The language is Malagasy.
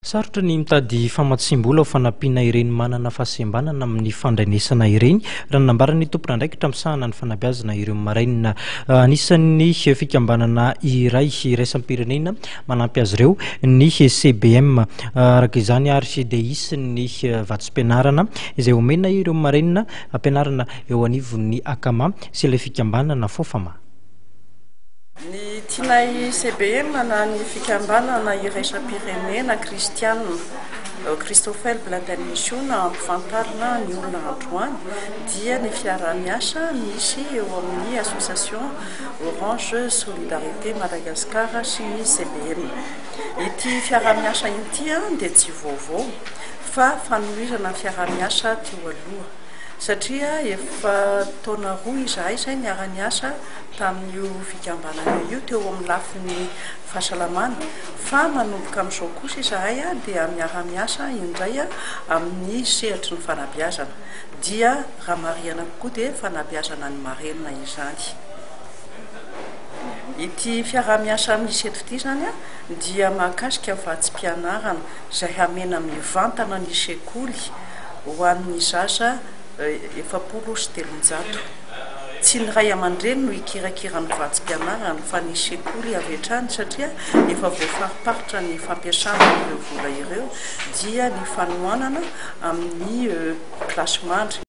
Sarotra ny mitady famatsiam-bola ho fanampiana ireny manana fahasembanana amin'ny fandrenesana ireny, raha ny nambaran'ny tompon'andraikitra misahana ny fanabeazana ireo marainina. Anisan'ny fikambanana iray iraisam-pirenena manampy azy ireo ny CBM. Araka izany ary dia hisy ny vatsim-pianarana izay omena ireo marenina ampianarina eo anivon'ny Akama sy ilay fikambanana Fofama. Ny tianay CBM na ny Fikambanana Iraisam-pirenena Kristianina Christoffel Blinden Mission hampifantarina ny olona androany dia ny fiaraha-miasa misy eo amin'ny Association Orange Solidarité Madagascar sy ny CBM. Ity fiaraha-miasa ity dia tsy vaovao fa fanohizana ny fiaraha-miasa teo aloha satria efa taona roa izahay izay niara-niasa tamin'io fikambanana io teo amin'ny lafiny fahasalamana fa manomboka amin'izao kosa izahay dia miara-miasa indray amin'ny sehatry ny fanabeazana dia raha marihana kokoa dia fanabeazana ny marenina izany. Ity fiaraha-miasa misy eto ity izany dia mahakasika vatsim-pianarana izay hamena mivantana ny sekoly ho an'ny zaza 340. Tsy ny ray aman-dreny no hikirakira ny vatsim-pianarana fa ny sekoly avy hatrany satria efa voafariparitra ny fampiasana ireo vola ireo dia ny fanohanana amin'ny kilasimandry.